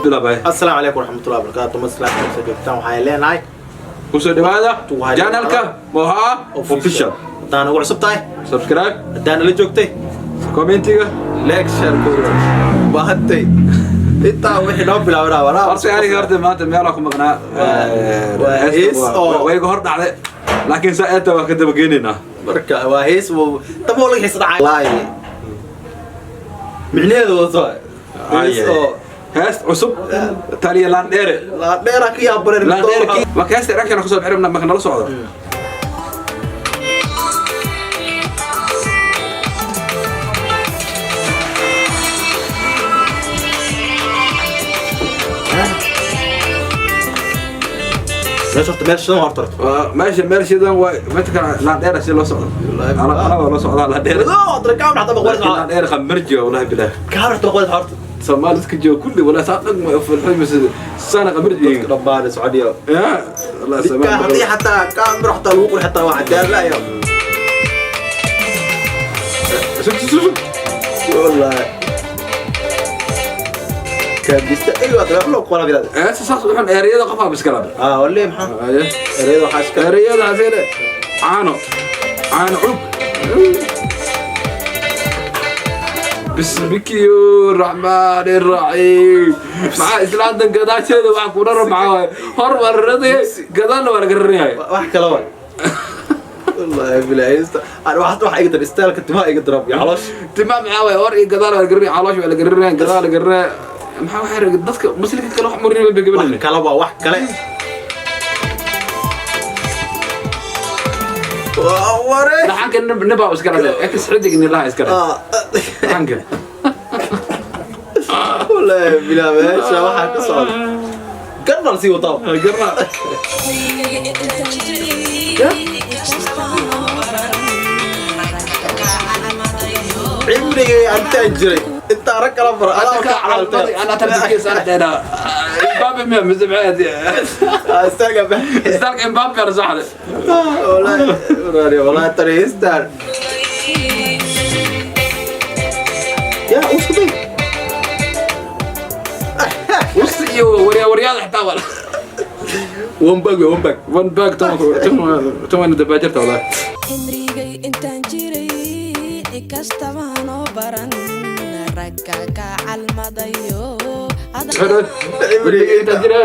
Bilaabay. Asalaamu calaykum waraxmatullahi wabarakaatu. Maslaxa soo joogtaan, waxaan leenahay Kusoo dhawaada channelka Moha Official. Haddaan ugu cusub tahay, subscribe. Haddaan nala joogtay, commentiga, like, share, comment. Bahantay intaa wixii noo bilaabnaa walaa. Horta aniga horta maanta meelaa ku maqnaa. Waa hees oo- Way iga hor dhacday, laakiin saa eeta waa ka daba geenaynaa. Marka waa hees dabo laga xiis dhacay, wallaahi micnaheedu wato hees oo hees cusub, taliya Landheere. La dheera ka yaabareen. Landheere marka heesta reaction kusoo bixirna, marka nala socdo. Meesha horta meel shidan horta. Waa meesha meel shidan, waa midka Landheere si loo socdo. Anaa waa loo socdaa Landheere. Horta kaamir xataa baqwaris. Laakiin Landheere khamarji wallahi bilah. Kaamir xataa baqwaris horta. Soomaali iska jooga kulli walaa saa dhan ma filxay sana khamarji. Dadka dhammaan socodiyo. Ya Allah. Ninka haddii Soomaali. Xataa kaamir xataa lagu qori xataa waa cadaan laayo. Sug sug sug. Wallahi kaabista aywa wax loo qoraa bilad. Heesta saas wuxuun ereyada qofaa iska laba. Ah, wallahi maxaa ereyada waxaa iska Ereyada asagana caano caano cub. Bismikiyo raxmaan raxiim, maxaa islaantan gadaasheeda wax ku dharo? Maxaa waaye? Hor waa raradaya, gadaalna waa laga raranyahay. Wax kale waa wallahi bilaa heesta ana waxa iga dar istaalka timaha iga darab iyo caloosh. Timaa maxaa waaye? Hor iyo gadaal waa laga raranaya, caloosh waa laga raranaya, gadaal laga raranaya. Maxaa waxay rabeen dadka muslimka kale wax murin bay wax gabadhan. Kale waa wax kale. Waa ware. Laxanka nibaa iska dhale ex xidig nilaha iska dhale laxanka. Wallahi bilaa meesha waxaa ka socda garnal sii wataa. Garna. Cimrigay antaan jiray intaa rag kala fara adaa ka calaaltay. انا تركيز انا امبابي مين مسمعت. Istaaga. استاك امبابي انا صح. Wallahi wallahi wallahi tani istaan ya uskuday. وص وريا ورياض حتى ولا. One bag, one bag. ون باك تو انا دباجرت والله. Cimrigay intaan jiray ikastabaan oo baran ragga ka calmadayo. حلو انت جري.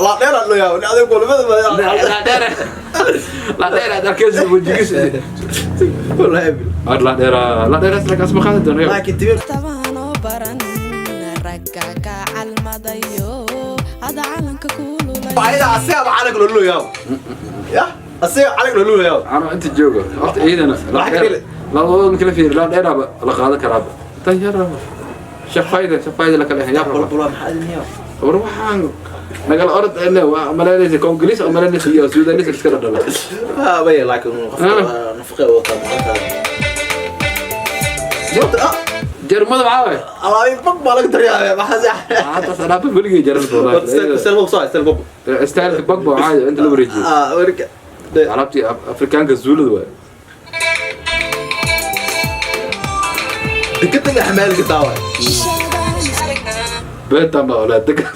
La dheer loo yaa adiga kulmada. لا دير لا دير هذا الكيس وجيس. Wallahi. لا دير لا دير لك اسمه خالد. Laakiin timir. Kastabaan oo baran ragga ka calmadayo hada calanka kululay. Ayada asiga calanka loo looyaa ya asiga calanka loo looyaa. انا انت جوجو horta ciidana labadooda kala fiiri, la dheeraaba la qaadan karaaba tan yaraba shaqayda shaqayda la kala yaa. Bulbula maxaa idin yaa. War waxaan nagala orod ele waa malaynaysa Kongoliis oo malaynaysa iyo Suudaniis iska dhala. Ah bay, laakiin qofka nafaqo wata maanta. Ah. Jarmada maxaa waay? Alaabi bag baa laga daryaa maxaa sax. Hadda salaaba weligay jarmada wallahi. Sel bog soo sel bog. Styleka bog baa caadi inta la wareejiyo. Ah, warka. Alaabtii Afrikaanka zuulada waay. Dikataga xamaalka taawa. Beetan baa walaa degan.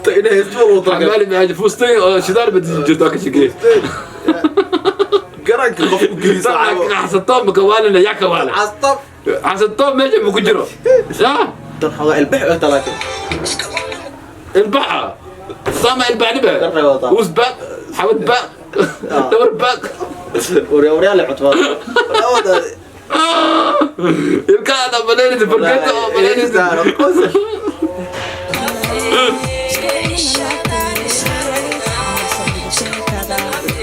Ta inay heesto loo talagalay. Xamaali maxaa fustay oo shidaal bad jirto ka shaqeey. Garanka qofku geliisa. Xasatoon ma kawaalina yaa kawaala. Castab. Xasatoon meesha ma ku jiro yaa. Tan xogaa ilbax u laakiin. Ilbaxa sama ilbaxniba. Garray wataa. Usbaaq xawad baaq dhabar baaq. Waryaa waryaa le cutbaa. Ilkaha malaynaysa fargeeta oo malaynaysa.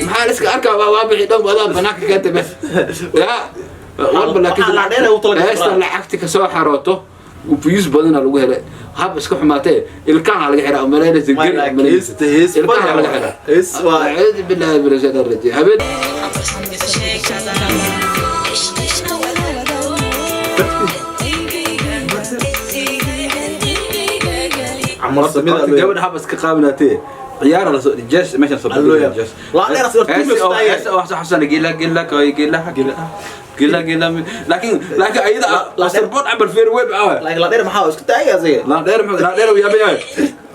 Maxaa la iska arkaa? Waa bixi dhan wadaa banaanka keentay bes yaa walba, laakiin Waxaa la dheer u talagalay. Heesta lacagta kasoo xarooto views badana lagu helay, hab iska xumaatee ilkaha laga xiraa malaynaysa Ma geri laakiin malaynaysa hees ilkaha laga xiraa. Hees waa acuudu billahi min ashaytaan rajiim habeen. Camal samida. Horta gabadha hab iska qaabinaatee Ciyaar la soo jees meeshan soo Hallelujah. jees. La dheer soo Hees timis oo tahay. hees oo xasan gila gila koy gila gila gila gila, laakiin ayada La sirbood camal feer web ah. Laakiin la dheer maxaa isku taagay asiga? La dheer muxuu la dheer uu yaabay,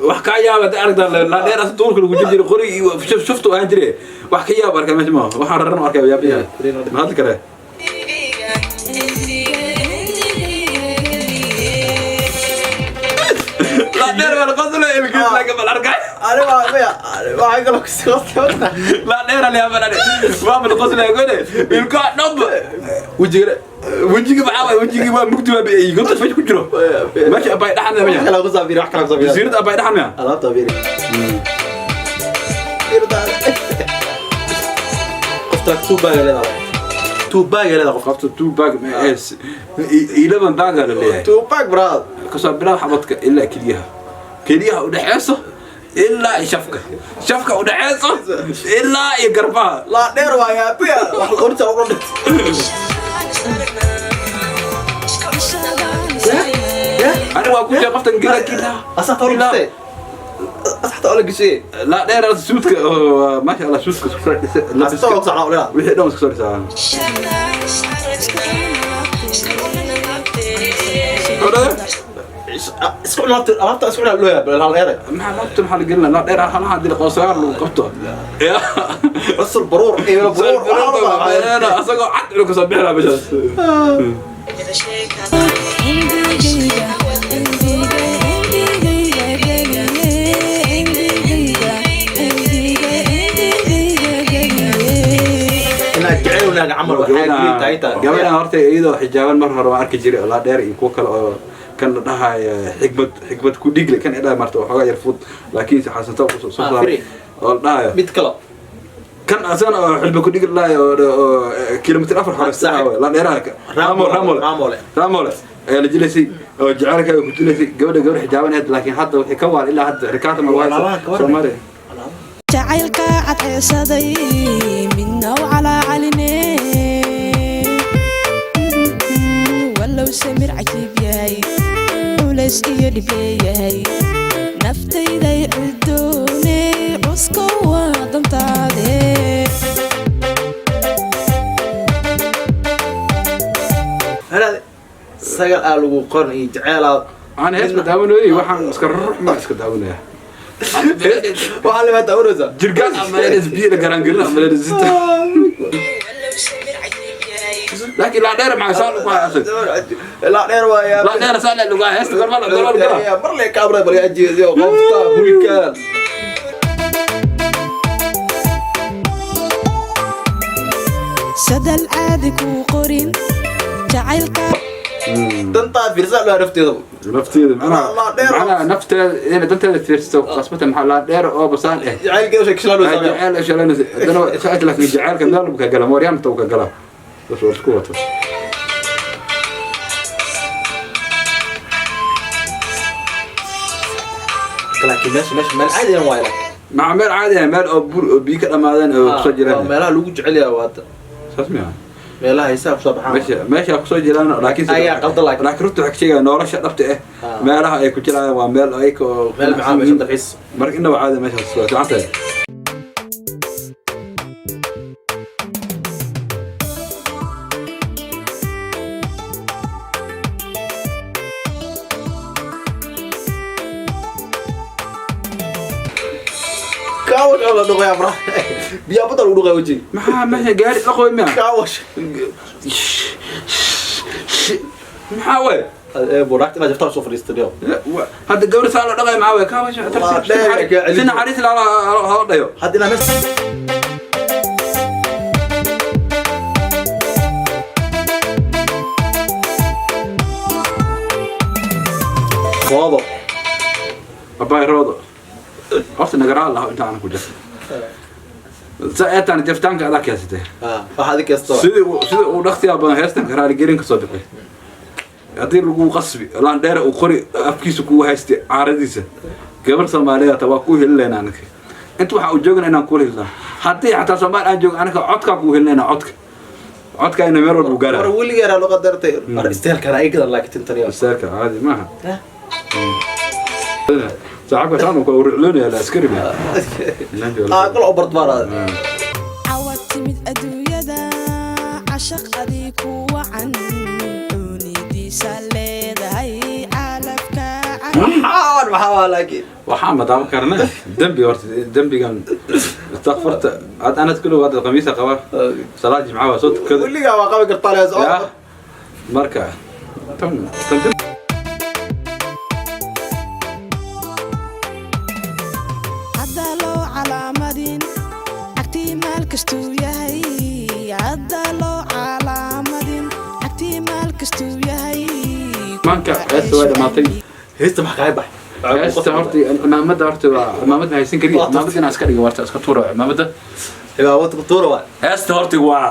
wax ka yaaba da aragta la dheer as duurka lagu jiri qori iyo shuftu aan jire, wax ka yaab arkay meesha ma waxaan raran arkay yaabay, ma hadli kare. La dheer wala qosle ilkiis laga bal arkay. Ani waa maya, waxay kaloo kusii qostay horta. La dheer ali abal waa bal qosle gode ilka dhab Wejiga wejiga maxaa waay? Wejiga waa mugdi, waa bi gonta meesha ku jiro, meesha abay dhaxan wax meesha kale ku saabiri, wax kale ku saabiri. Jasiirada abay dhaxan miya? Alaabta fiiri. Qofta two bag leedahay. Two bag leedahay qofka. Qofta two bag ma es 11 bag la leeyahay. Two bag, brother. Kasoo bilaab xabadka ilaa keliyaha, keliyaha u dhaxayso ilaa iyo shafka, shafka u dhaxayso ilaa iyo garbaha. La dheer waa yaabiya. Wax la horta ugu dhintay. Ani waa ku jira qoftan gila gila. Asaxta ola gashay. Asaxta ola gashay. La dheer suudka oo maasha Allah suudka isku soo dhisay. Asaxta ola socdaa ola. Wixii dhan isku soo dhisaa. Isku laabta, alaabta isku laabta loo yaabay la dheer. Maxaa laabta maxaa la gelina? La dheer halaha dil qosaar lagu qabto. Ya. Cusur baruur iyo baruur. Asagoo cad inuu kasoo bixi lahaa meeshaas. Inaad jecel wanaaga camal waxaa geli tahay taa. Gabadhan horta iyadoo xijaaban mar hore waan arki jiray oo la dheer iyo kuwo kale oo kan la dhahayo xigmad ku dhiigle kan idhaha marta waxoogaa yar fud, laakiin xasantaa ku soo Ah, saaray free. oo la dhahayo Mid kale. kan asagana oo xilba ku dhigi lahayo oo kilomitir 4 hore Saaxiib. la dheeraha Ramole, Ramole. Ramole. Ramole ayaa la jilaysay oo jacaylka ay ku jilaysay gabadha, gabadha xijaaban ahayd, laakiin hadda waxay ka waar ilaa hadda rikaata ma Walaabaha ka warran. Soomaaliya. Jacaylka cadceesaday midna u calaacaline, walow samir cajiib yahay, culays iyo dhib leeyahay, naftayday cudoone cusko waa dantaade. Halaad sagal aa lagu qoran iyo jeceelaad. Aan hees ma daawanooyey, waxaan iska rux ma iska daawanaya. Waxaa limaa daawanaysaa. Jirgaan ama leedays biyo la garaangelin ama leedays sita, laakiin laa dheer maxaa saan ugu hayasay? La dheer waa yaa. Laa dheer saan lagu hayay heesta gorma gorma gala. Mar le kaabra bal yaa jeediyo qofta hulkaan. Sadal caadi kuu qorin jacaylka. Dantaa fiirsaa loo nafteeda. Nafteeda macnaha Laa dheer. Macnaha nafteeda inay danteeda fiirsato qasbata, maxaa laa dheer oo basaan eh. Jacaylkeeda sheekishlaa loo sameeyo. Jacayl shalanaysa haddana saacad, laakiin jacaylka meel lagu ka gala mooryaanta uu ka galaa bas waa isku wato. Laakiin meesha meel caadi ah waa laakiin. Maca meel caadi ah, meel oo bur oo biyo ka dhamaadeen oo kusoo Waa jiraan. meelaha lagu jecel yahay waa hadda. Saas miya? Meelaha heesaha kusoo baxaan. Meesha kusoo jiraan, laakiin Ayaa qaldan laakiin. Laakiin runta waxaa ka sheegaya nolosha dhabta ah. Meelaha ay ku jiraan waa meel ay ka oo Meel macaan, meesha dalxiis. Marka inaba caadi meeshaas waa fiican tahay. Kaawash oo la dhuqayaa bra. Biyaa badda lagu dhuqayaa wajiga. Maxaa meesha gaari dhaqooy miya? Kaawash. Maxaa waay? Ee buuraagta inaad jaftaa soo fadhiistay dhiyo. Hadda gawri saa loo dhaqay maxaa waay? Kaawash. Waa dheer ka celin. Si naxariis leh hala dhayo. Hadda inaa meesha Roodo. Abaay roodo horta nagaraa laho inta aan ku jirto sa eetaan jaftaanka adaa keensatay. Ah, waxa adig kasta. Sidii uu dhaqsiyaa badan heestan raaligelin ka soo bixi haddii lagu qasbi laandheere uu qori afkiisa kugu haystay caaradiisa gabar Soomaaliyeed hata waa kuu helilayna anaka inta waxaa u joogna inaan kula helnaa, haddii xataa Soomaali aan joogno anaka codkaa kugu helinayna, codka ina meel walba War gaara. Weligeena loo qadartay. War isteelkana ay gadan laakiin tintan iyo. Isteelka caadi maaha. Saaxiibka saan uu ku rucloonaya la askari ma. Ah, kala u bartmaanaada. Cawad timid adduunyada, cashaq adii ku wacan, cunidiisa leedahay caalabka. Maxaa, maxaa waa laakiin? Waxaan ma daawan karna dembi horta, dembigan istakfarta ad anad kullu wada qamiisa qaba, salaad jimca waa soo tukada. Weligaa waa qabi kartaa lees. Ya, marka tan tan Hadda loo calaamadin cagtii maal kastuu yahay, hadda loo calaamadin cagtii maal kastuu yahay. Maanka heesta waa dhamaatay. Heesta maxaa kaga baxay? Heesta horta, cimaamada horta waa cimaamad ma haysan kariya, cimaamada inaan iska dhigo warta, iska tuura cimaamada. Cimaamad ku tuura waa. Heesta horta waa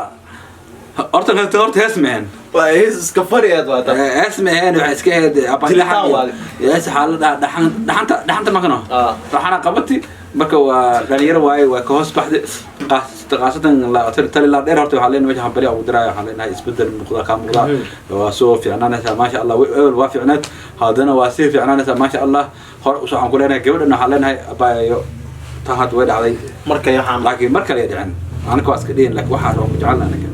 horta heesta horta hees mehen. Waa hees iska fadhiyeed waa tan. Hees mehen, waxay iska ahayd. Jilitaan waa. Hees waxaa la dhahaa dhaxan, dhaxanta, dhaxanta makano. Ah. Dhaxana qabati, marka waa dhalinyaro waaye, waa ka hoos baxday, khaasatan tali la dheer. Horta waxaa leenahay meesha hambali ugu diraya, waxaan leenahay isbedel muuqda kaa muuqda, waa soo fiicnaanaysaa, maasha Allah. Ebel waa fiicnaad, haddana waa sii fiicnaanaysaa, maasha Allah. Hor waxaan ku leenahay gabadhan, waxaan leenahay abaayo, tan hadda way dhacday. Marka waxaan laakiin mar kale ay dhicin, anaka waa iska dhihin, laakiin waxaa waa ku jecelna anaka.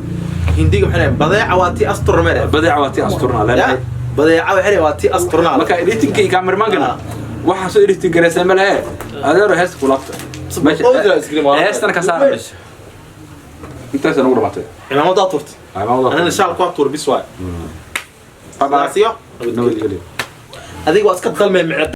Hindiga maxay leeyihiin? Badeeca waa tii asturna mere. Badeeca waa tii asturna leenahay. Badeeca waxay leeyihiin waa tii asturna. Marka editingka iyo cameramaankana waxaa soo editing garaysaa ma lehe, adeero heesta ku laabta. Heestana ka saara meesha. Intaasa nagu dhamaatay. Cimaamadaa tuurtay. Anina shaal ku tuur bis waay. Sidaas iyo nabadgelyo. Adiga waa iska dalmee micno.